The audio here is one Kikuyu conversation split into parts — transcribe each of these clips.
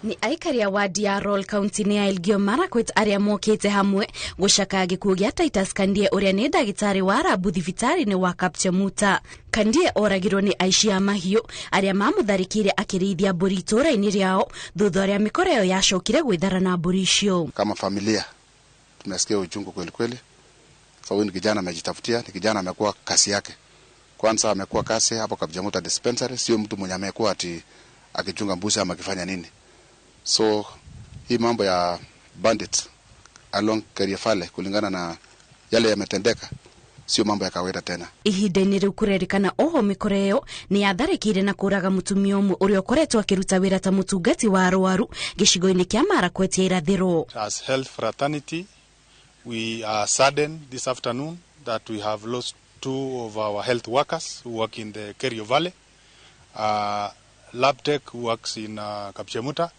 Nĩ aikari a wadi ya Arror kaunti-inĩ ya Elgeyo Marakwet arĩa mokĩte hamwe gũcakaya gĩkuũ gĩa Titus Kandie ũrĩa nĩ ndagĩtarĩ wa rabu thibitarĩ-inĩ wa Kapchemuta. Kandie oragirwo nĩ aici a mahiũ arĩa mamũtharĩkĩire akĩrĩithia mbũri itũũra-inĩ rĩao thutha ũrĩa mĩkora ĩyo yacokire gwĩthara na mbũri icio. Kama familia tumesikia uchungu kweli kweli, sababu ni kijana amejitafutia, ni kijana amekuwa kazi yake. Kwanza amekuwa kazi hapo Kapchemuta dispensary, sio mtu mwenye amekuwa ati akichunga mbuzi ama akifanya nini. So hii mambo ya bandits along Kerio Valley kulingana na yale yametendeka sio mambo ya kawaida tena. Ihinda-inĩ rĩu kũrerĩkana oho mĩkora ĩyo nĩ yatharĩkĩire na kũraga mũtumia ũmwe ũrĩa ũkoretwo akĩruta wĩra ta mũtungati wa arwaru gĩcigo-inĩ kĩa Marakwet ya irathĩro. As health fraternity, we are saddened this afternoon that we have lost two of our health workers who work in the Kerio Valley. Lab tech who works in Kapchemuta,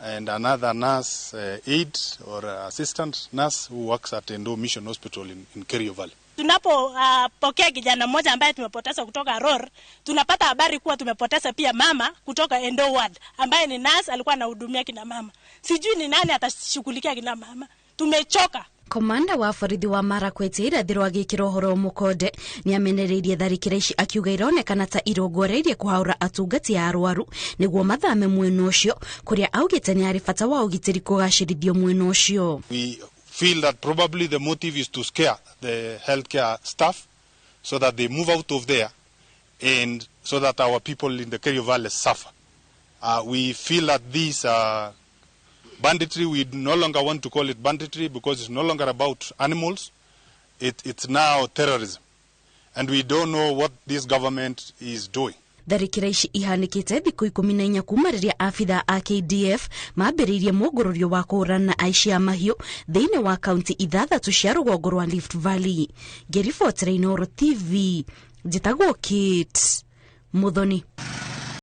and another nurse aide or assistant nurse who works at Endo Mission Hospital in Kerio Valley. Tunapopokea kijana mmoja ambaye tumepoteza kutoka Arror, tunapata habari kuwa tumepoteza pia mama kutoka Endo Ward ambaye ni nurse, alikuwa anahudumia kina mama. Sijui ni nani atashughulikia kina mama. Tumechoka. Komanda wa borithi wa Marakwet irathĩro agĩkĩra ũhoro mũkonde nĩ amenereirie tharĩkĩra ici akiuga ironekana ta irongoreirie kũhaũra atungati a arwaru nĩguo mathame mwena ũcio kũrĩa augĩte nĩ harĩ bata wa ũgitĩri kũgacĩrithio mwena ũcio. We feel that probably the motive is to scare the healthcare staff so that they move out of there and so that our people in the Kerio Valley suffer. We feel that these banditry, we no longer want to call it banditry because it's no longer about animals. It's now terrorism. And we don't know what this government is doing. Tharĩkĩra ici ihanĩkĩte thikũ 14 kuma rĩrĩa abitha a KDF mambĩrĩirie mũngũrũrio wa kũhũrana na aici a mahiũ thĩinĩ wa kaunti ithathatũ cia rũgongo rwa Rift Valley. Ngĩribotera Inooro TV, njĩtagwo Kate Muthoni.